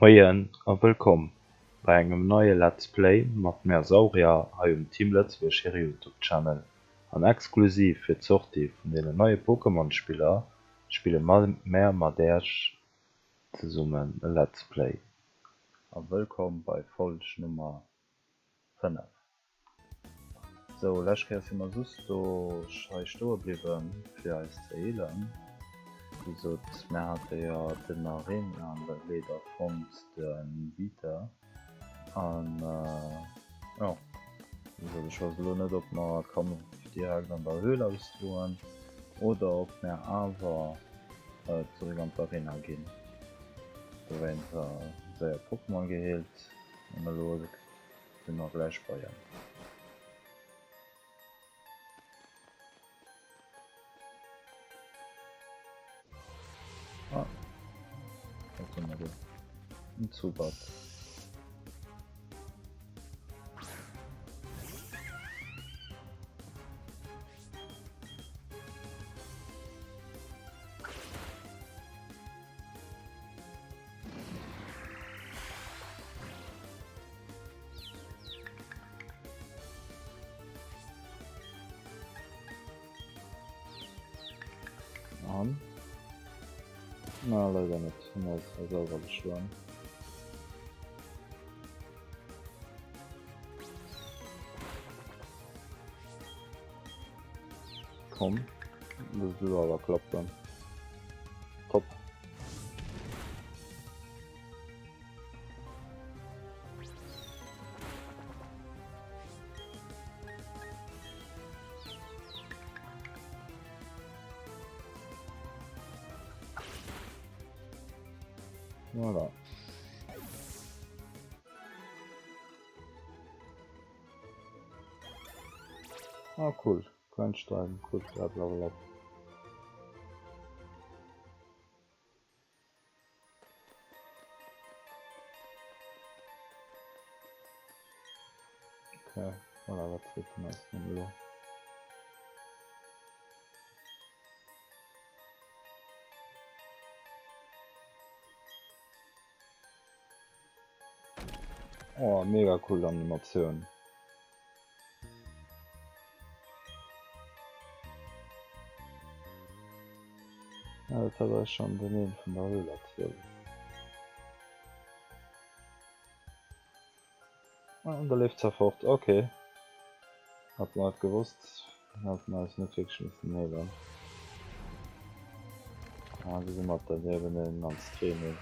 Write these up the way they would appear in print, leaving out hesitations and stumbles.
Moien a wëllkomm bei engem neie Let's Play mat mär Saurier hei um Team Lëtzebuerg hire Youtube Channel an exklusiv fir d'Sortie vun deenen neie Pokémon Spiller spille mär mat äerch zesummen e Let's Play. A wëllkomm bei Folg Nummer 5. Sou, lescht Kéier si mer just do hei stoe bliwwen fir eis ze heelen. Wéi gesot, mär hate jo den Arenaleader fonnt, de Vita. An jo, wéi gesot, ech weess elo net, ob mer Kampf direkt an der Höhl ausdroen oder ob mär awer zeréck an d'Arena ginn. Dowéint séier Pokémon geheelt an elo Sinn mer gläich bei em. Ah, wat hu mer do? En Zubat. An? Na, leider net. Hun eis hei selwer geschloen. Komm, das soll awer klappen. Top. Voilà. Ah cool, Kleinstein, cool, blablabla. Okay, voilà, wat freet vun eis dann elo? Oh, mega cool Animatioun. Ja, dat hat eis schon den Een vun der Höhl erzielt. Ah, und da leeft se fort. Okay. Hat man net gewosst. Hat man eis net wierklech missen heelen. Ah, do si mer dann eben ans Training.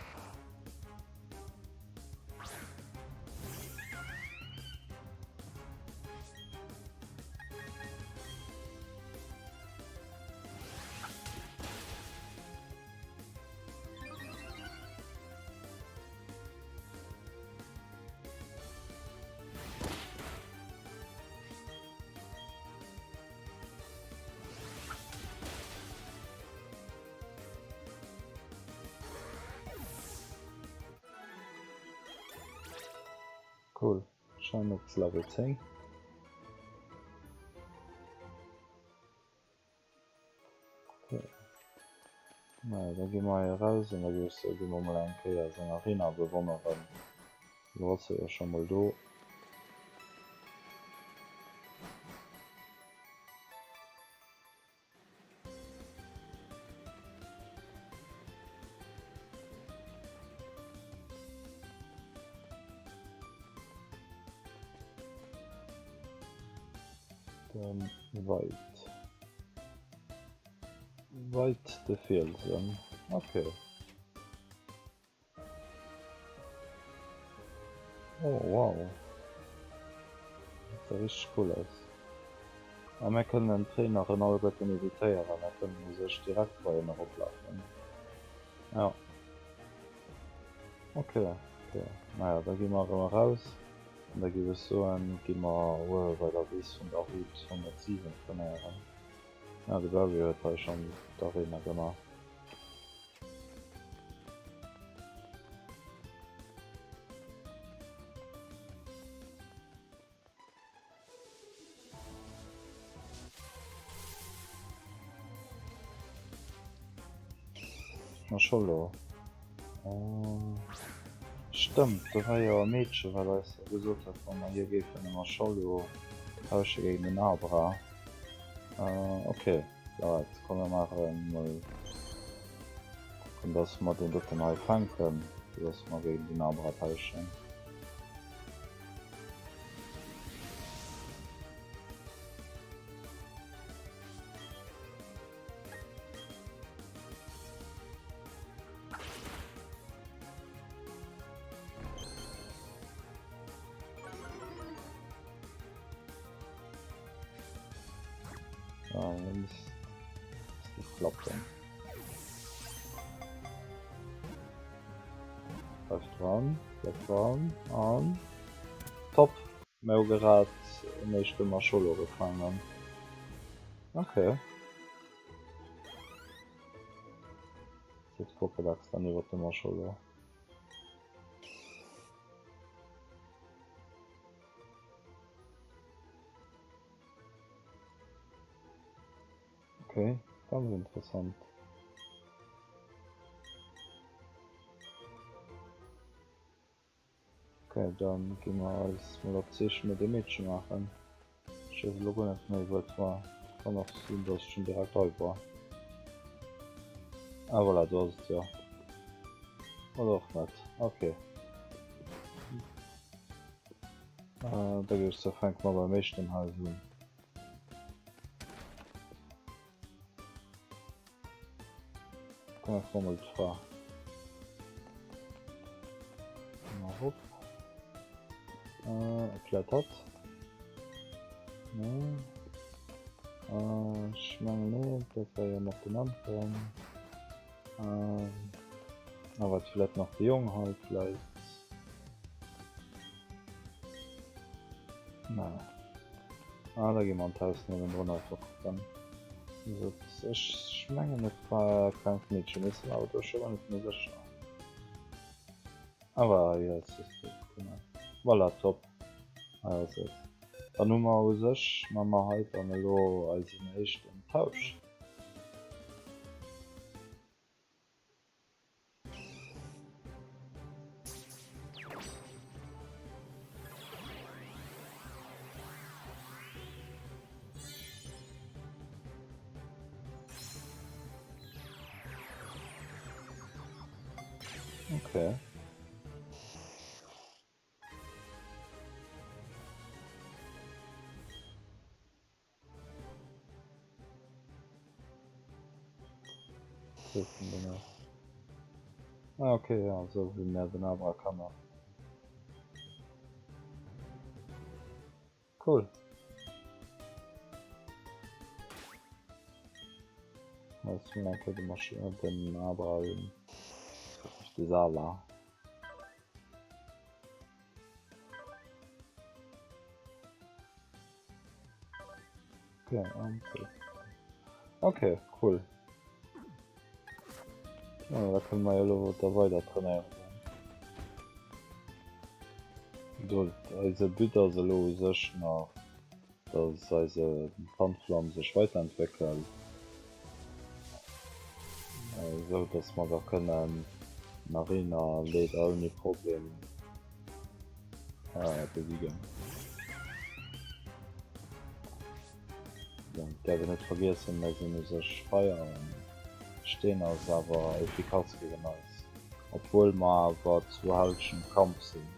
Cool, Shine op Level 10. Okay. Naja, da gi mer hei eraus an da gi ech soe gi mer mol eng Kéier seng Arena bewonneren. Lo ass se jo scho mol do. Den Weit. Weit de Fielsen. Okay. Oh wow. Dat sah richteg cool aus. A mir kënnen d'Traineren alleguerten evitéieren, mir kënnen u sech direkt bei en eroplafen. Ja. Ok, ok. Naja, da gi mer erëm eraus. An da géif ech soen, gi mer uewe bei der Wiss vun der Route 107 trainéieren. Ja, de Barry huet hei schonn d'Arena gemaach. Ma scho lo. Stëmmt, do war jo e Meedche wat eis da gesot huet, wa mer hir géifen e Mascholo tausche géint en Abra. Ok, alright, komm mir maachen mol, kucken dass mer deen doten hei fänken, fir dass mer géint en Abra tauschen. Ah, misst das klappen. Bleif dran, bleif dran an top! Mir hu grad en éischte Mascholo gefaangen. Okay. Seet Pokédex dann iwwer de Mascholo. Okay, ganz interessant. Ok, dann gi mer eis mol op d'Sich no dem Meedche maachen. Ech weess elo guer net méi wou et war. Kann och sinn dass et schon direkt hei war. Ah voilà, do ass et jo. Oder och net. Ok. Da géif ech soen, fänke mer beim éischten Haus un. Komm froe mol d'Fra. Mal hopp. Äh, erkläert hatt. Nee. Äh, ech mengen nee, dat war jo nach den aneren. Äh, awer vläit nach de Jong hei vläit. Nee. Ah, da gi mer an d'Haus niewendrun einfach kucken. Ech mengen et war e klengt Meedchen, mee sinn awer do scho guer net méi sécher. Awer jo, et ass genau. Voilà, top. Hei ass et. Dann hu mer u sech, ma mer hei dann elo eisen éischten Tausch. Okay. Ah, okay, ja, so wie mir den Abra Kanner. Cool. Jetzt mal den Maschine den Abra die Sala. Okay, okay. Okay, cool. Ja, da kënne mer jo elo da weider trainéiere goen. Do, eise But ass elo u sech nach, dass eise Panflam sech weiterentwéckelt, esou dass mer da kënnen den Arena Leader ouni Problem besiegen. Bon, däerf een net vergiessen, mir sinn u sech Feier an Steen ass awer efficace géint eis, obwuel mer awer zu Hallschent Kampf sinn.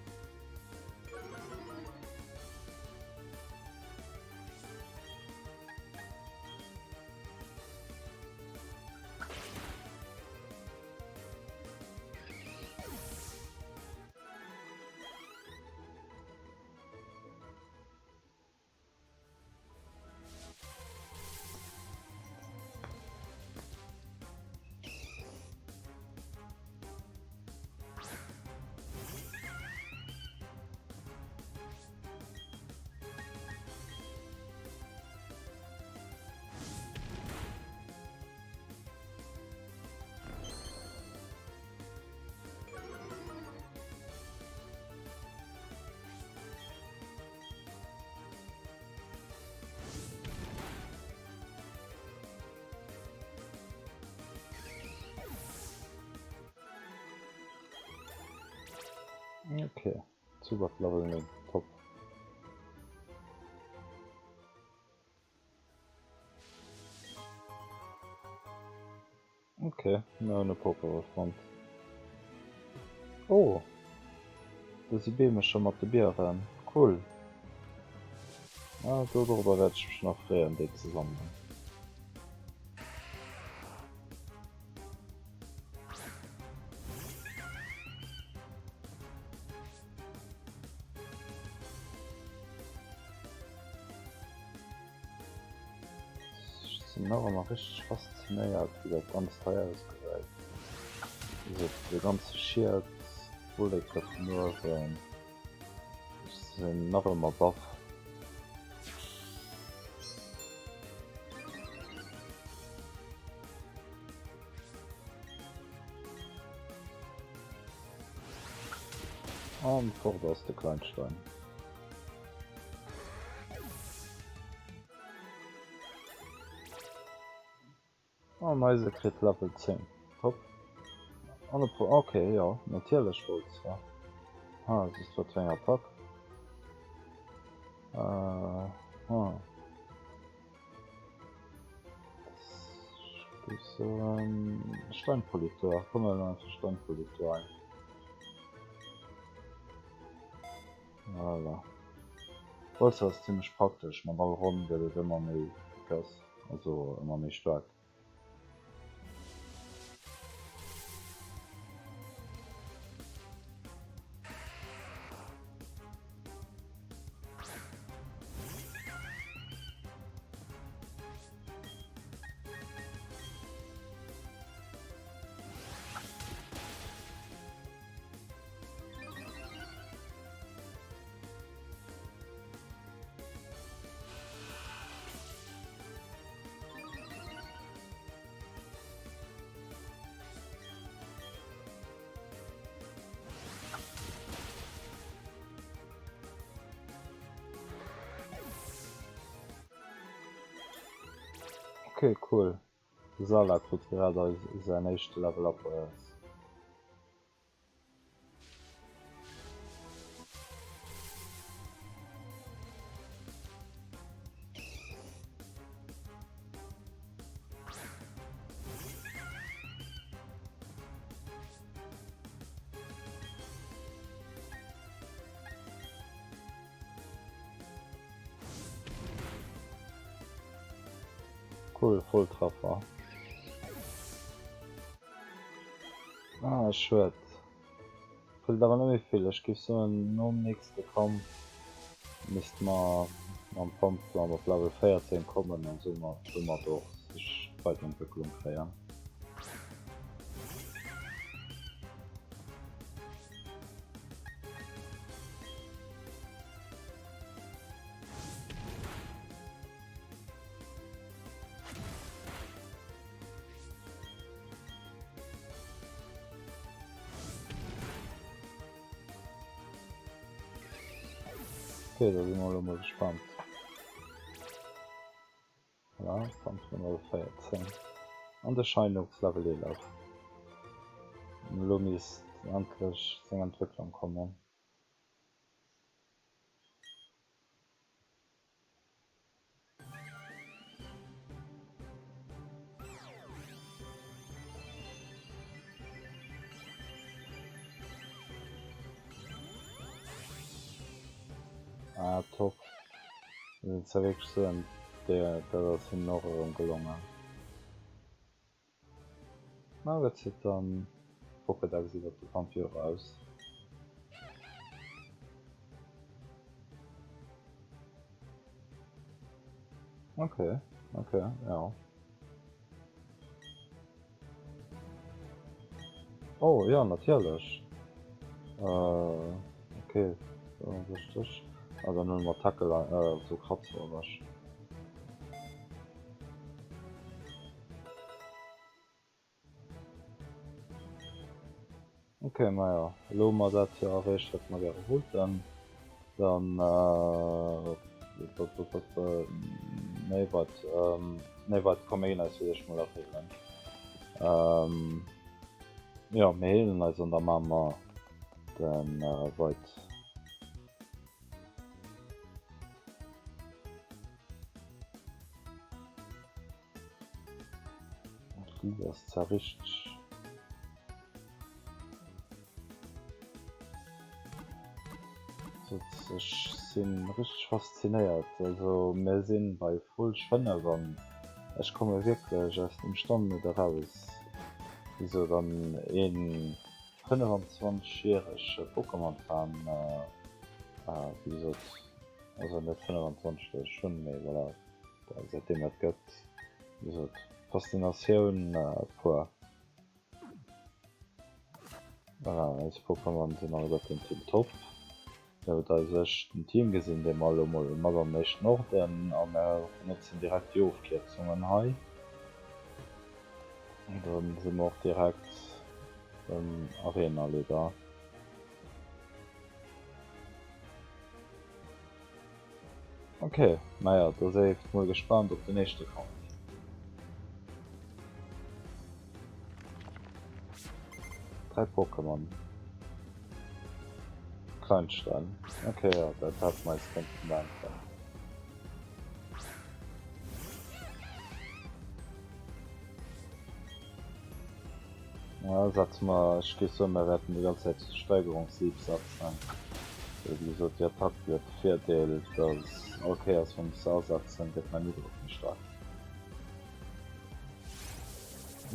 Ok, Zubat Level 9, top. Ok, mir hunn e Pokéball fonnt. Oh! Do si Beemecher mat de Bieren. Cool! Ah, do dorobber wäert ech mech nach freeën, déi ze sammelen. Ech sinn nach ëmmer richteg faszinéiert wéi dat ganzt hei ausgesäit. Also de ganze Schiet, d'Wolleke vun uewen, ech sinn nach ëmmer baff. An fort ass de Kleinstein. An eise kritt Level 10. Top. An e puer. Ok, jo, natierlech wollt se. Ha, siehst wat fir eng Attack. Äh, hm. Steinpolitur. Komm mir einfach Steinpolitur ein. Voilà. Holz ass zimmlech praktesch, mat all Ronn gëtt et ëmmer méi efficace, also ëmmer méi staark. Okay, cool. De Salah kritt grad säin éischte Level Up bei eis. Cool, Volltreffer. Ah, schued. Fëllt awer net méi vill. Ech géif soen, nom nächste Kampf misste mer mam Panflam op Level 14 kommen an soumat och sech d'Weiterentwécklung kréien. Okay, da si mer elo mol gespannt. Voilà, 2014. An de Shinox Level 11. Elo misst endlech seng Entwécklung kommen. Ah, top. Dat ass wierklech soen, dat ass hinnen och erëm gelongen. Na, wat seet dann Pokédex iwwer de Panfiorer aus? Okay, okay, ja. Oh, ja, natierlech. Äh, okay, wichteg. Ah, dann huele mer Tackle, äh, so Kratzer ewech. Ok, maja, elo hu mer dat jo erreecht, wat mer gäre wollten. Dann, nee, wat, nee, wat, komm, mir ginn eis fir d'éischt mol erheelen. Jo, mir heelen eis an da maache mer. Den Void. D'Lidd ass zwar richteg. Ech sinn richteg faszinéiert. Also mir sinn bei Folg 5 an ech komme wierklech aus dem Stand net eraus, wisou dann een 25 järege Pokémon Fan, wéi gesot, also net 25 dat ech hunn, mee voilà, säitdeem et gëtt, wéi gesot, Faszinatioun pur. Voilà, eis Pokémon sinn alleguerten tiptop. Mir huet eis éischten Team gesinn, dee mer elo mol mat an den éischten Orden a mer benotzen direkt déi Ofkierzungen hei. An dann si mer och direkt beim Arenaleader. Ok, naja, da séift mol gespaant op den éischte Kampf. Dräi Pokémon. Kleinstein. Ok, ja, dat hat mer eis kënnten denken. Ja, setze mer, ech géif soen, mer wäerten déi ganz Zäit Steigerungssieb setzen. Well wéi gesot, déi Attack huet de Virdeel, dass all Kéiers wann ech se asetzen, gëtt mäin Ugrëff méi staark.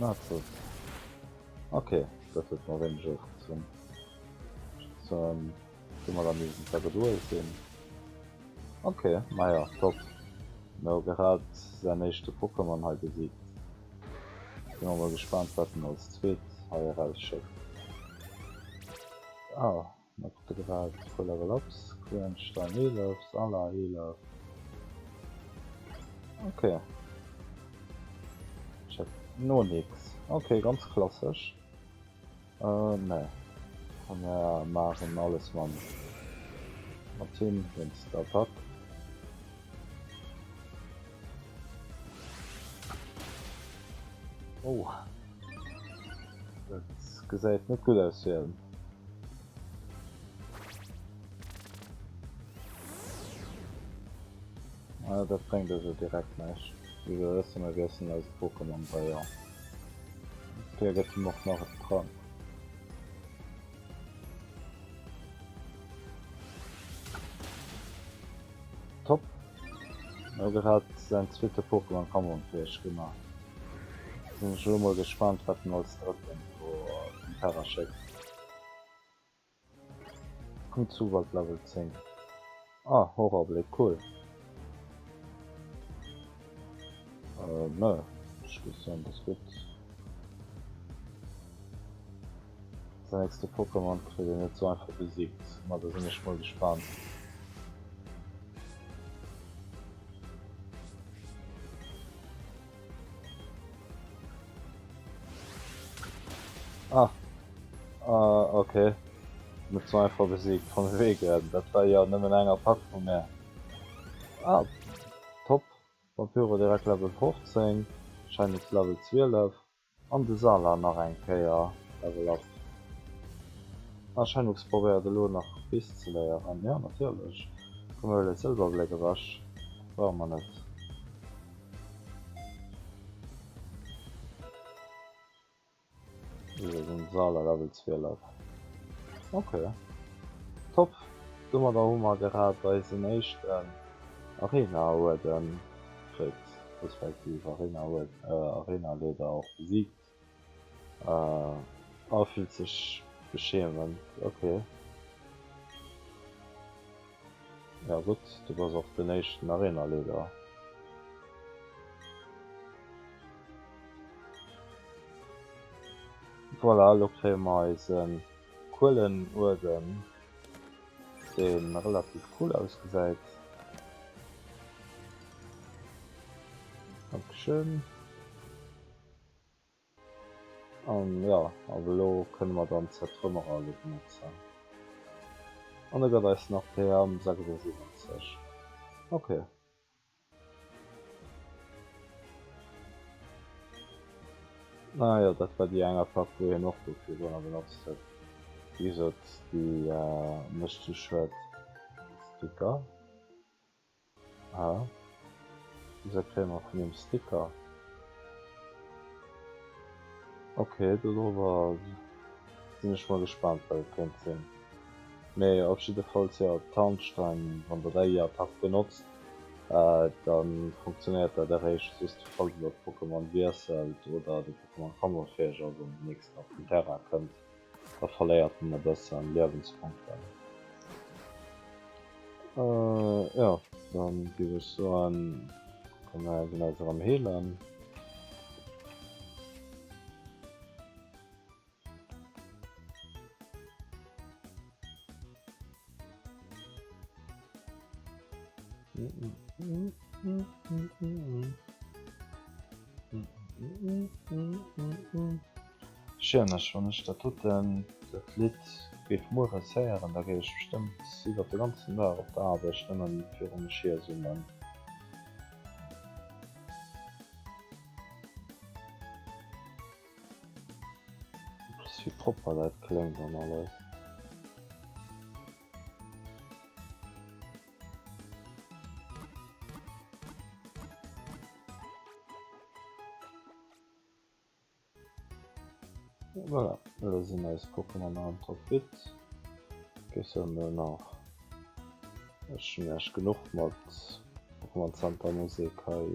Na, zot. Ok, dat huet mer wéineg ofgezunn. Ech géif soen, domadder misst et da gedoe sinn. Ok, maja, top. Mir hu grad säin éischte Pokémon hei besiegt. Sinn mer mol gespaant wat en als zweet hei eraus schéckt. Ah mer krute grad puer Level Ups, Quernstein 11, Salah 11. Ok. Check Nonix. Ok ganz klassesch. Äh nee. Mir maachen alles mam mam Team wéinst der Attack. Oh. Dat gesäit net gutt aus fir en. Ah, dat bréngt also direkt näischt. Wéi wir wëssen, mir wiesselen eise Pokémon bei jo. Dofir gëtt him och nach e Trank. Top! Mir hu grad säin zweete Pokémon kampfunfäeg gemaach. Sinn ech elo mol gespaant wat en als drëtten do vum Terra schéckt. Kung Zubalt Level 10. Ah, Horrorbléck, cool. Äh, ne, ech géif soen, dat ass gutt. Säin nächste Pokémon kritt een net sou einfach besiegt. Ma da sinn ech mol gespaant. Ah. Ah, okay. Net sou einfach besiegt von wegen. Dat war jo nëmmen eng Attack vu mär. Ah, top. Vampyro direkt Level 15, Shinux Level 12 an de Sala nach eng Kéier Level up. Ah, Shinux probéiert elo nach Biss ze léieren. Jo, natierlech. Komm mir huele Silberbléck ewech. Brauche mer net. Den Sala Level 12. Ok. Top. Domadder hu mer grad eisen éischten Arena-Uerden kritt, respektiv Arena-Leader och besiegt. A fillt sech beschämend. Ok. Ja gutt, du bass och den éischten Arena-Leader. Voilà, elo kréie mer eise Kuelenuerden, dee relativ cool ausgesäit. Dankeschön. An jo, ab elo kënne mer dann Zertrümmerer elo benotzen. An e gëtt eis nach PM 76. Ok. Ah jo, dat war déi eng Attack wou hien och do virdrunner benotzt huet. Wéi gesot, déi mécht zu Schued. Sticker. Aha. Wéi kréie mer vun him Sticker? Ok, dodrower sinn ech mol gespaant wat et kéint sinn. Mee op jiddefalls jo, Tarnstein, wann der déi Attack benotzt, da funktionéiert dat eréischt just falls der d'Pokémon wiesselt oder de Pokémon kampffäeg ass an den nächsten op den Terrain kënnt. Da verléiert en e bëssen Liewenspunkten. Jo, dann géif ech soen, komm mer ginn eis erëm heelen. Schön, ech wann ech dat doten dat Lidd géif mueres héieren, da géif ech bestëmmt iwwer de ganzen Dag op der Aarbecht nëmmen viru mech hier summen. Plus wéi propper dat kléngt an alles. Voilà, elo sinn eis Pokémon erëm topfit. Géissen elo nach, ech hunn iech genuch mat Pokémon Center Musek hei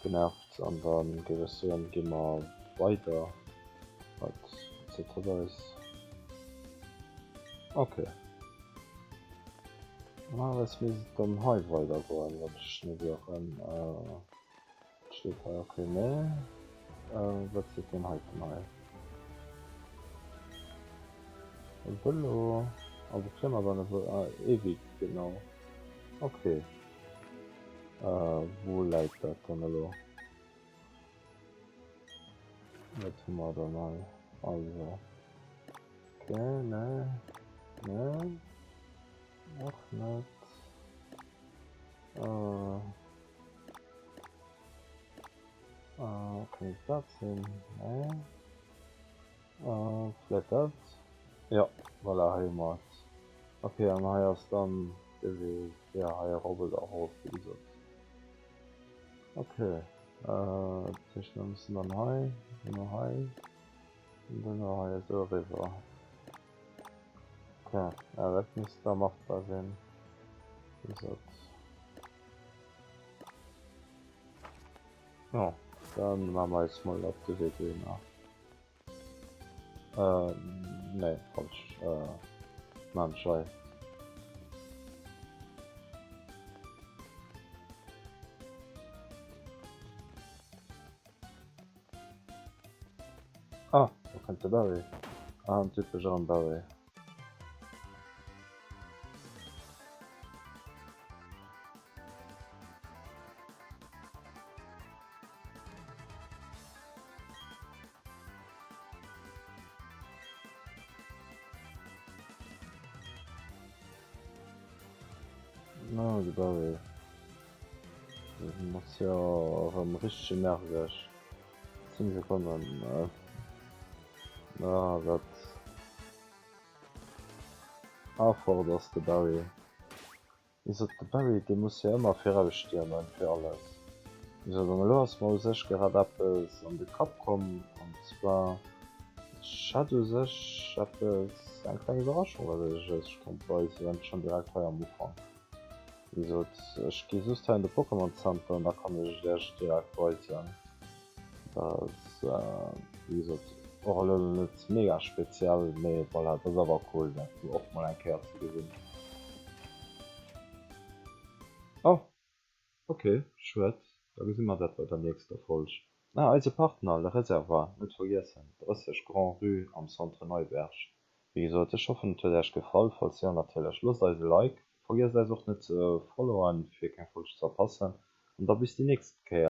genervt an dann géif ech soen gi mer weider. Wat seet hatt eis? Ok. Normalerweis misst et dann hei weider goen, wann ech net ieren. Steet hei ok, nee. Äh, wat seet deen heiten hei? E Vëlo. A wou kréie mer dann e Vëlo? Ah, Ewig, genau. Ok. Äh, wou läit dat dann elo? Wat hu mer dann hei? Also. Ok, nee. Nee. Och net. Äh. Kéint dat sinn? Nee. Vläit dat? Jo, voilà, hei hu mer et. Ok, an hei ass dann de Wee fir hei erop oder erof, wéi gesot. Ok, dat heescht mir mussen dann hei, duerno hei an duerno hei esou eriwwer. Ok, ja dat misst da machbar sinn, wéi gesot. Jo, dann maache mer eis mol op de Wee dohinner. Äh, nee, falsch. Äh, maan ech hei. Ah, do kënnt de Barry. Ah, en typesch erëm Barry. Na, de Barry. Den ass jo erëm richteg energesch. 10 Sekonnen. Ah, dat. Ah, fort ass de Barry. Wéi gesot, de Barry, dee muss jo ëmmer virausstiermen fir alles. Wéi gesot, an elo ass mer u sech grad eppes an de Kapp komm, an zwar, ech hat u sech eppes, eng kleng Iwwerraschung, wat ech iech konnt weisen, eventuell schonn direkt hei am Ufank. Wéi gesot, ech gi just hei an de Pokémon Center an da kann ech et iech direkt weisen. Dat ass, wéi gesot, och elo net mega speziell, mee voilà, et ass awer cool dat do och mol eng Kéier ze gesinn. Oh, ok, schued, da gesi mer dat bei der nächster Folg. Ah, eise Partner Le Réservoir, net vergiessen, 30 Grand Rue am Centre Neuberg. Wéi gesot, ech hoffen et huet Äech gefall, falls jo natierlech loosst eis e Like, vergiesst eis och net ze followen fir keng Folg ze verpassen an da bis déi nächst Kéier.